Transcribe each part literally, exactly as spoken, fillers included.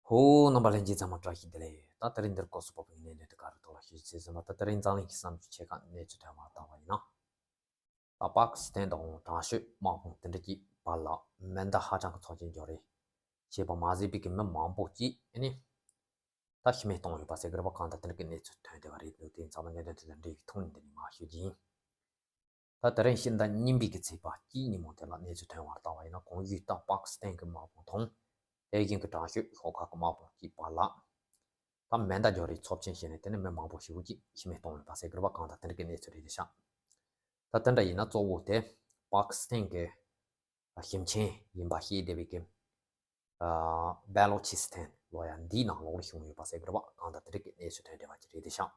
ཧོ། རྣམ་པ་ལྷན་རྒྱས་ཚང་མ་བཀྲ་ཤིས་བདེ་ལེགས། ད་དེ་རིང་འདིར་སྐོར་སུ་བབས་པའི་གནད་དོན་དེ་ག་རེ་ཐོག་ལ་ཞུ་ཚེ་ཟིན་པ། ད་དེ་རིང་འཛམ་གླིང་གི་བསམ་ཚུལ་ཆེ་ཁག་གནས་ཚུལ་ཐོན་པ་ལྟ་བ་ཡིན་ན། ད་པཱ་ཀི་སི་ཐན་དང་དྲག་ཤོས་དམག་དཔུང་དེ་འདྲ་གྱི་བར་ལ་མེ་མདའ་ཧ་ཅང་གི་ཚབས་ཆེན་འགྱོ་རེད། ཞེས་པ་མ་ཟད་པའི་གི་མི་མང་པོ་གཅིག་ཨ་ནི་ད་ཤི་རྨས་གཏོང་ཡོད་པ་ཟེར་གི་རེད་པ། གང་ལྟར་དེ་འདྲ་གི་གནས་ཚུལ་ཐོན་བསྡད་པ་རེད་འདུག་དེ་ཚང་མ་གནད་དོན་དེ་དང་འབྲེལ་བའི་ཐོག་ནས་འདི་ནས་མར་ཞུ་རྒྱུ་ཡིན། ད་དེ་རིང་ཕྱི་ཟླ་གཉིས་པའི་གི་ཚེས་པ་གཅིག་ཉིན་མོ་དེ་ལ་གནས་ཚུལ་ཐོན་པར་བལྟ་བ་ཡིན་ན། གོང་ཞུས་ལྟར་པཱ་ཀི་སི་ཐན་གྱི་དམག་དཔུང་དང་དེ་བཞིན་གྱི་དྲག་ཤོས་ཤོག་ཁག་གི་དམག་དཔུང་གཅིག་བར་ལ་ད་མེ་མདའ་འགྱོ་རེས་ཚབས་ཆེན་བྱས་ནས། དེ་ནས་མི་མང་པོ་ཞེ་པོ་ཅིག་ཤི་རྨས་གཏོང་ཡོད་པ་ཟེར་གི་རེད་པ། གང་ལྟར་དེ་འདྲ་གི་གནས་ཚུལ་རེད་དེ་ཤག་ད་དེ་འདྲ་ཡིན་ན་གཙོ་བོ་དེ་པཱ་ཀི་སི་ཐན་གྱི་ཞིང་ཆེན་ཡིན་པ་ཤེས་བསྡད་པའི་གི་ཨ་བེ་ལོ་ཅི་སི་ཐན་ལོ་ཡ་འདིའི་ནང་ལོགས་ལ་བྱུང་ཡོད་པ་ཟེར་གི་རེད་པ། གང་ལྟར་དེ་འདྲ་གི་གནས་ཚུལ་ཐོན་བསྡད་པ་ཅིག་རེད་དེ་ཤག་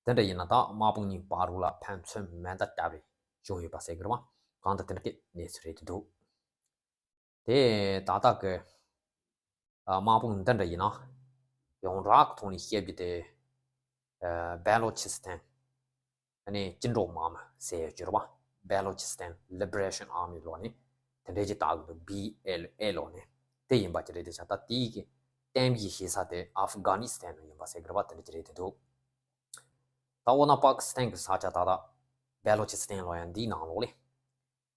དེ་འདྲ་ཡིན་ན་ད་དམག་དཔུང་གཉིས་བར་ལ་ཕན་ཚུན་མེ་མདའ་བརྒྱབ་པའི་བྱུང་ཡོད་པ་ཟེར་གི་རེད་པ། གང་ལྟར་དེ་འདྲ་གི་གནས་ཚུལ་རེད་དེ་འདུག་དེ་ད་ལྟ་གི་ཨ་དམག་དཔུང་འདི་འདྲ་ཡིན་ན་ཡོངས་གྲགས་ཀྱི་ཐོག་ནས་བཤད་རྒྱུ་དེ་ཨ་བེ་ལོ་ཅི་སི་ཐན་ཨ་ནི་བཅིངས་འགྲོལ་དམག་མི་ཟེར་ཡོད་རྒྱུ་རེད་པ། Balochistan Liberation Army ལོ་ནས་དེ་འདྲའི་ཅིག་བཏགས་ཀྱི་འདུག་བི་ཨེལ་ཨེ་ལོ་ནས་དེ་ཡིན་པ་ཅིག་རེད་དེ་ཤག་ད་དེའི་གི་གཏན་འབེབས་བྱེད་ས་དེ་ཨབ་གྷ་ནི་སི་ཐན་ནང་ཡིན་པ་ཟེར་གི་རེད་པ། དེ་འདྲ་ཅིག་རེད་དེ་འདུག་ད་འོ་ན་པཱ་ཀི་སི་ཐན་གྱི་ས་ཆ་ད་ལྟ་བེ་ལོ་ཅི་སི་ཐན་ལོ་ཡ་འདིའི་ནང་ལོགས་ལ་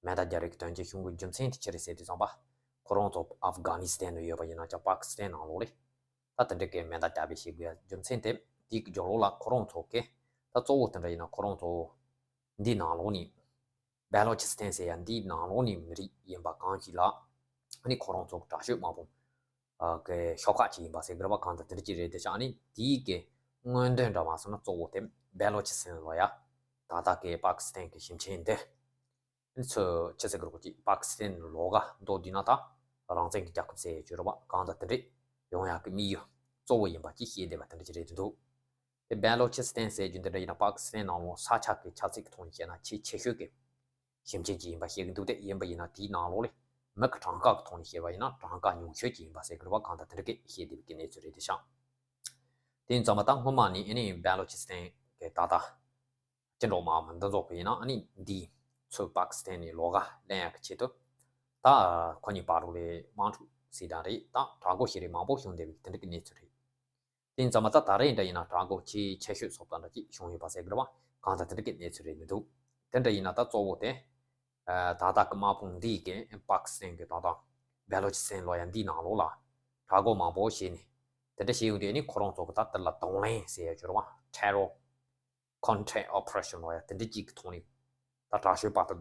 མེ་མདའ་རྒྱག་རེས་ཀྱི་དོན་རྐྱེན་བྱུང་གི་རྒྱུ་མཚན་དེ་ཅི་རེད་ཟེར་དུས་ཙམ་པ། ཁོ་རང་ཚོ་ཨབ་གྷ་ནི་སི་ཐན་ནང་ཡོད་པ་ཡིན་ན་ཀྱང་པཱ་ཀི་སི་ཐན་ནང་ལོགས་ལ་ད་དེ་འདྲ་གི་མེ་མདའ་རྒྱག་པའི་བྱེད་དགོས་ཡ་རྒྱུ་མཚན་དེ། དེའི་གི་རྒྱབ་ལོགས་ལ་ཁོ་རང་ཚོ་གི་ད་གཙོ་བོ་དེ་འདྲ་ཡིན་ན་ཁོ་རང་ཚོ་འདིའི་ནང་ལོགས་ནས་བེ་ལོ་ཅི་སི་ཐན་ཟེར་ཡ་འདིའི་ནང་ལོགས་ནས་མི་རིགས་ཡིན་པ་གང་ཞིག་ལ་ཨ་ནི་ཁོ་རང་ཚོ་གི་དྲག་ཤོས་དམག་དཔུང་ཨ་གི་ཤོག་ཁག་ཅིག་ཡིན་པ་ཟེར་གི་རེད་པ། གང་ལྟར་དེ་འདྲ་ཅིག་རེད་དེ་ཤག་ཨ་ནི་དེའི་གི་མངོན་འདོད་འདྲ་མ་སོང་ན་གཙོ་བོ་དེ་བེ་ལོ་ཅི་སི་ཐན་ལོ་ཡ་ད་ལྟ་གི་པཱ་ཀི་སི་ཐན་གི་ཞིང་ཆེན་འདི་ཚོ་ཅི་ཟེར་གི་རེད་པ། ཅིག་པཱ་ཀི་སི་ཐན་ལོགས་ཀ་མདོར་བསྡུས་ན་ད་རང་བཙན་གི་རྒྱལ་ཁབ་ཟེར་ཡོད་རྒྱུ་རེད་པ། གང་ལྟར་དེ་འདྲ་ཡོང་ཡག་གི་དམིགས་ཡུལ་གཙོ་བོ་ཡིན་པ་ཅིག་བཤད་བསྡད་པ་དེ་འདྲ་ཅིག་རེད་དེ་འདུག་དེ་བེ་ལོ་ཅི་སི་ཐན་ཟེར་རྒྱུ་འདི་འདྲ་ཡིན་ན་པཱ་ཀི་སི་ཐན་ནང་ལོགས་ས་ཆ་གི་ཆ་ཚད་ཀྱི་ཐོག་ནས་བཤད་ན་ཆེས་ཆེ་ཤོས་ཀྱི་ཞིང་ཆེན་ཅིག་ཡིན་པ་བཤད་ཀྱི་འདུག་དེ་ཡིན་པ་ཡིན་ན་དེའི་ནང་ལོགས་ལ་མི་གི་གྲངས་ཀ་གི་ཐོག་ནས་བཤད་པ་ཡིན་ན་གྲངས་ཀ་ཉུང་ཤོས་ཅིག་ཡིན་པ་ཟེར་གི་རེད་པ། གང་ལྟར་དེ་འདྲ་གི་བཤད་བསྡད་པའི་གི་གནས་ཚུལ་རེད་དེ་ཤག་དེ་ཡིན་ཙང་མ་ད་སྔོན་མ་ནས་ཨ་ནི་བེ་ལོ་ཅི་སི་ཐན་གི་ད་ལྟ་བཅིངས་འགྲོལ་དམག་མི་འདི་ཚོ་གི་ཡིན་ན་ཨ་ནི་འདི་ཚོ་པཱ་ཀི་སི་ཐན་ནས་ལོགས་ཀ་ལེན་ཡག་གི་ཆེད་དུ་ད་ཁོ་གཉིས་བར་ལ་དམག་འཁྲུག་ཟེར་དང་རེད། ད་དྲག་རྒོལ་བྱེད་རེས་མང་པོ་བྱུང་བསྡད་པའི་དེ་འདྲ་གི་གནས་ཚུལ་རེད། དེ་ཡིན་ཙང་མ་ད་ད་རེས་འདྲ་ཡིན་ན་དྲག་རྒོལ་ཆེས་ཆེ་ཤོས་སོགས་དང་འདྲ་ཅིག་བྱུང་ཡོད་པ་ཟེར་གི་རེད་པ། གང་ལྟར་དེ་འདྲ་གི་གནས་ཚུལ་རེད་མི་འདུག་དེ་འདྲ་ཡིན་ན་ད་གཙོ་བོ་དེ་ཨ་ད་ལྟ་གི་དམག་དཔུང་འདིས་གི་པཱ་ཀི་སི་ཐན་གི་ད་ལྟ་བེ་ལོ་ཅི་སི་ཐན་ལོ་ཡ་འདིའི་ནང་ལོགས་ལ་དྲག་རྒོལ་མང་པོ་བྱས་ནས་དེ་འདྲ་བྱས་ཡོང་དུས་ཨ་ནི་ཁོ་རང་ཚོ་གི་ད་དེ་ལ་གདོང་ལེན་ཟེར་ཡ་ཅིག་ཡོད་རེད་པ། Terror Counter Operation ལོ་ཡ་དེ་འདྲ་ཅིག་གི་ཐོག་ནས་ད་དྲག་ཤོས་པ་དེ་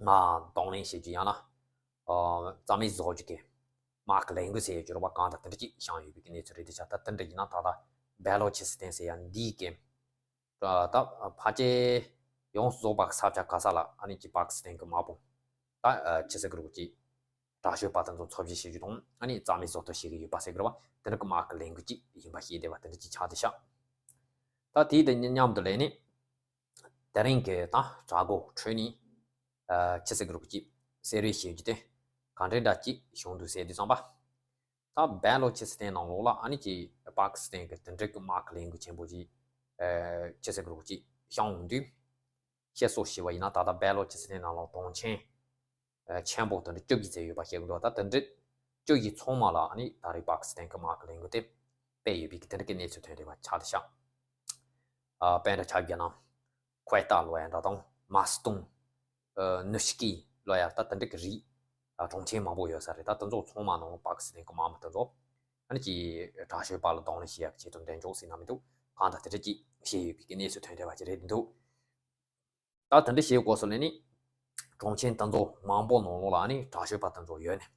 ང་གདོང་ལེན་བྱེད་རྒྱུ་ཡང་ན་ཨ་རྩ་མེད་བཟོ་རྒྱུ་གི་དམག་གི་ལས་འགུལ་ཟེར་ཡ་ཅིག་ཡོད་རེད་པ། གང་ལྟར་དེ་འདྲ་ཅིག་བྱུང་ཡོད་པའི་གི་གནས་ཚུལ་རེད་དེ་ཤག་ད་དེ་འདྲ་ཡིན་ན་ད་ལྟ་བེ་ལོ་ཅི་སི་ཐན་ཟེར་ཡ་འདིའི་གི་ད་ཕལ་ཆེར་ཡོངས་སུ་རྫོགས་པ་གི་ས་ཆ་ག་ས་ལ་ཨ་ནི་ཅིག་པཱ་ཀི་སི་ཐན་གི་དམག་དཔུང་ད་ཨ་ཅི་ཟེར་གི་རེད་པ། ཅིག་དྲག་ཤོས་པ་དེ་ཚོ་འཚོ་བྱེད་བྱེད་རྒྱུ་དང་ཨ་ནི་རྩ་མེད་བཟོ་གཏུབ་བྱེད་ཀྱི་ཡོད་པ་ཟེར་གི་རེད་པ། དེ་འདྲ་གི་དམག་གི་ལས་འགུལ་ཅིག་ཡིན་པ་ཤེས་བསྡད་པ་དེ་འདྲ་ཅིག་ཆགས་བསྡད་ཤག་ད་དེའི་དང་མཉམ་དུ་ལས་ནི་དེ་རིང་གི་ད་དྲག་རྒོལ་ཁྲོད་ནས་ཨ་ཅི་ཟེར་གི་རེད་པ། ཅིག་གསེད་རེས་བྱེད་རྒྱུ་དེ་ག་འདྲ་འདྲ་ཅིག་བྱུང་འདུག་ཟེར་དུས་ཙམ་པ། ད་བེ་ལོ་ཅི་སི་ཐན་ནང་ལོགས་ལ་ཨ་ནི་ཅིག་པཱ་ཀི་སི་ཐན་གི་དེ་འདྲ་གི་དམག་གི་ལས་འགུལ་ཆེན་པོ་ཅིག་ཨ་ཅི་ཟེར་གི་རེད་པ། ཅིག་བྱུང་འོང་དུས་བཤད་སྲོལ་ཞིག་ཡོད་པ་ཡིན་ན། ད་ལྟ་བེ་ལོ་ཅི་སི་ཐན་ནང་ལོགས་གྲོང་ཁྱེར་ཨ་ཆེན་པོ་དེ་འདྲ་བཅུ་བཞི་ཙམ་ཡོད་པ་བཤད་གི་འདུག་ད་དེ་འདྲ་བཅུ་བཞི་ཚང་མ་ལ་ཨ་ནི་ད་རེས་པཱ་ཀི་སི་ཐན་གི་དམག་གི་ལས་འགུལ་དེ་སྤེལ་ཡོད་པའི་གི་དེ་འདྲ་གི་གནས་ཚུལ་ཐོན་བསྡད་པ་ཆགས་བསྡད་ཤག་ཨ་དཔེ་འདྲ་ཆ་བཞག་ན་ཁོའེ་ཏཱ་ལོ་ཡ་འདྲ་དང་མཱ་སི་ཏུང་། ཨ་ནུ་ཤི་ཀི་ལོ་ཡ་ད་དེ་འདྲ་གི་རིགས་ཨ་གྲོང་ཁྱེར་མང་པོ་ཡོད་ས་རེད། ད་དེ་ཚོ་ཚང་མ་ནང་པཱ་ཀི་སི་ཐན་གི་དམག་མི་དེ་ཚོ་ཨ་ནི་ཅིག་དྲག་ཤོས་པ་ལ་གདོང་ལེན་བྱེད་ཡག་གི་ཆེད་དུ་འགྲེམས་འཇོག་ཟེར་ན་མི་འདུག་གང་ལྟར་དེ་འདྲ་ཅིག་བྱས་ཡོད་པའི་གི་གནས་ཚུལ་ཐོན་བསྡད་པ་ཅིག་རེད་འདུག་ད་དེ་འདྲ་བྱས་སྐབས་སུ་ལ་ནི་གྲོང་ཁྱེར་དེ་ཚོ་མང་པོ་ནང་ལོགས་ལ་ཨ་ནི་དྲག་ཤོས་པ་དེ་ཚོ་ཡོད་ནས།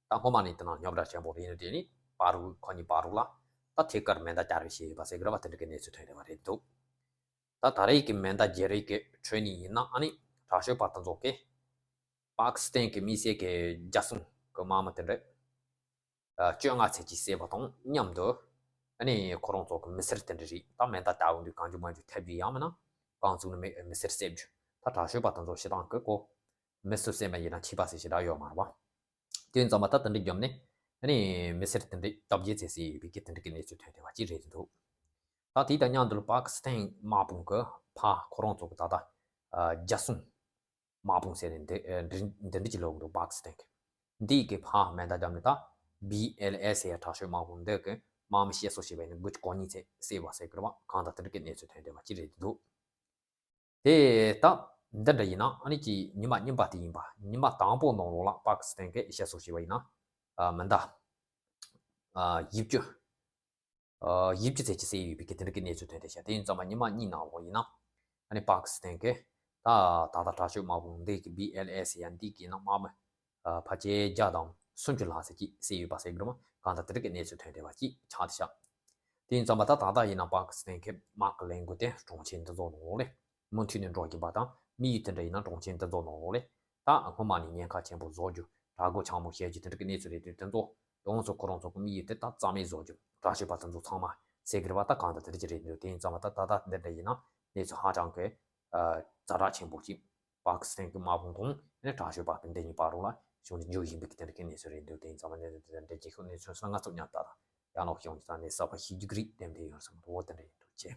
ད་སྔོན་མ་ནས་དེ་ནང་རྙོག་དྲ་ཆེན་པོ་རེད་ནི་དེ་ནི་བར་དུ་ཁོ་གཉིས་བར་དུ་ལ་ད་ཐད་ཀར་མེ་མདའ་བརྒྱབ་རེས་བྱས་ཡོད་པ་ཟེར་གི་རེད་པ། དེ་འདྲ་གི་གནས་ཚུལ་ཐོན་བསྡད་པ་རེད་འདུག་ད་ད་རེས་ཀྱི་མེ་མདའ་བརྒྱབ་རེས་ཀྱི་ཁྲོད་ནས་ཡིན་ན་ཨ་ནི་དྲག་ཤོས་པ་དེ་ཚོ་གིས་པཱ་ཀི་སི་ཐན་གྱི་དམིགས་བསལ་གྱི་རྒྱལ་སྲུང་གི་དམག་མི་དེ་འདྲ་ཨ་བཅོ་ལྔ་ཙམ་ཅིག་བསད་པ་དང་མཉམ་དུ་ཨ་ནི་ཁོ་རང་ཚོ་གི་མི་སེར་དེ་འདྲ་རེད། ད་མེ་མདའ་བརྒྱབ་འོང་དུས་གང་བྱུང་མང་བྱུང་ཐེབས་རྒྱུ་ཡང་མིན་ན་རྐང་བཙུགས་ནས་མི་མི་སེར་བསད་རྒྱུ། ད་དྲག་ཤོས་པ་དེ་ཚོ་སྤྱིར་བཏང་གི་ཁོ་མི་སུ་བསད་པ་ཡིན་ན་འཆི་བ་ཟེར་ཞེ་དྲག་ཡོད་མ་རེད་པ། དེ་ཡིན་ཙང་མ་ད་དེ་འདྲ་བརྒྱབ་ནས་ཨ་ནི་མི་སེར་དེ་འདྲ་བརྒྱ་ཆ་བརྒྱད་ཙམ་བསད་ཡོད་པའི་གི་དེ་འདྲ་གི་གནས་ཚུལ་ཐོན་བསྡད་པ་ཅིག་རེད་འདུག་ད་དེའི་དང་མཉམ་དུ་པཱ་ཀི་སི་ཐན་དམག་དཔུང་གི་ཕར་ཁོ་རང་ཚོ་གི་ད་ལྟ་ཨ་རྒྱལ་སྲུང་དམག་དཔུང་ཟེར་ནས་འདི་ཨ་འདི་འདི་འདྲ་ཅིག་ལབ་ཀྱི་འདུག་པཱ་ཀི་སི་ཐན་གི། འདི་གི་ཕར་མེ་མདའ་བརྒྱབ་ནས་ད་ བི་ཨེལ་ཨེ་ཟེར་ཡ་དྲག་ཤོས་དམག་དཔུང་འདི་གི་དམག་མི་བཤེར་གསོ་བྱས་པ་ཡིན་ན་དགུ་བཅུ་གོ་གཉིས་ཚད་བསད་པ་ཟེར་གི་རེད་བ། གང་ལྟར་དེ་འདྲ་གི་གནས་ཚུལ་ཐོན་བསྡད་པ་ཅིག་རེད་འདུག་དེ་ད་འདི་འདྲ་ཡིན་ན་ཨ་ནི་ཅིག་ཉི་མ་གཉིས་པ་དེ་ཡིན་པ། ཉི་མ་དང་པོ་ནང་ལོགས་ལ་པ་ཀི་སི་ཐན་གི་བཤེར་གསོ་བྱས་པ་ཡིན་ན་ཨ་མི་ཟླ་ཨ་བཞི་བཅུ་ཨ་བཞི་བཅུ་ཚད་ཅིག་བསད་ཡོད་པའི་གི་དེ་འདྲ་གི་གནས་ཚུལ་ཐོན་བསྡད་ཤག་དེ་ཡིན་ཙང་མ་ཉི་མ་གཉིས་ནང་ལོགས་ཡིན་ན་ཨ་ནི་པ་ཀི་སི་ཐན་གི་ད་ད་ལྟ་དྲག་ཤོས་དམག་དཔུང་འདི་གི་བི་ཨེལ་ཨེ་ཟེར་ཡ་འདི་གི་ནང་དམག་མི་ཨ་ཕལ་ཆེར་བརྒྱ་དང་སུམ་ཅུ་ལྷག་ཙམ་ཅིག་བསད་ཡོད་པ་ཟེར་གི་རེད་མ། གང་ལྟར་དེ་འདྲ་གི་གནས་ཚུལ་ཐོན་བསྡད་པ་ཅིག་ཆགས་བསྡད་ཤག་དེ་ཡིན་ཙང་མ་ད་ད་ལྟ་ཡིན་ན་པ་ཀི་སི་ཐན་གི་དམག་གི་ལས་འགུལ་དེ་གྲོང་ཁྱེར་འདི་ཚོ་ནང་ལོགས་ལ་མུ་མཐུད་ནས་འགྲོ་བཞིན་པ་དང་། དམིགས་ཡུལ་དེ་འདྲ་ཡིན་ན་གྲོང་ཁྱེར་འདི་ཚོ་ནང་ལོགས་ལ་ད་སྔོན་མ་ནས་ཉེན་ཁ་ཆེན་པོ་བཟོ་རྒྱུ། དྲག་རྒོལ་ཆེན་མོ་བྱེད་རྒྱུ་དེ་འདྲ་གི་གནས་ཚུལ་རེད་དེ། དེ་ཚོ་དེ་ཚོ་ཁོ་རང་ཚོ་གི་དམིགས་ཡུལ་དེ་ད་རྩ་མེད་བཟོ་རྒྱུ། དྲག་ཤོས་པ་དེ་ཚོ་ཚང་མ་ཟེར་གི་རེད་བ། ད་གང་ལྟར་དེ་འདྲ་ཅིག་རེད་འདུག་དེ་ཡིན་ཙང་མ་ད་ད་ལྟ་འདི་འདྲ་ཡིན་ན་གནས་ཚུལ་ཧ་ཅང་གི་ཛ་དྲག་ཆེན་པོ་ཅིག་པ་ཀི་སི་ཐན་གི་དམག་དཔུང་དང་ཨ་ནི་དྲག་ཤོས་པ་གི་འདི་གཉིས་བར་ལ་བྱུང་ནས་འཇུག་བཞིན་པའི་གི་དེ་འདྲ་གི་གནས་ཚུལ་རེད་འདུག་དེ་ཡིན་ཙང་མ་གནས་ཚུལ་དེ་འདྲ་རྒྱལ་ཁབ་གནས་ཚུལ་སོགས་ང་ཚོ་མཉམ་ལྟ་དང་ཡང་ལོག་བྱུང་ཙང་ནས་གསར་པ་ཤེས་རྒྱུ་གི་རིགས་ལྡན་དེ་ཡོད་བསམ་འོ་དེ་འདྲ་ཡིན་འགྲོ་ཆེ།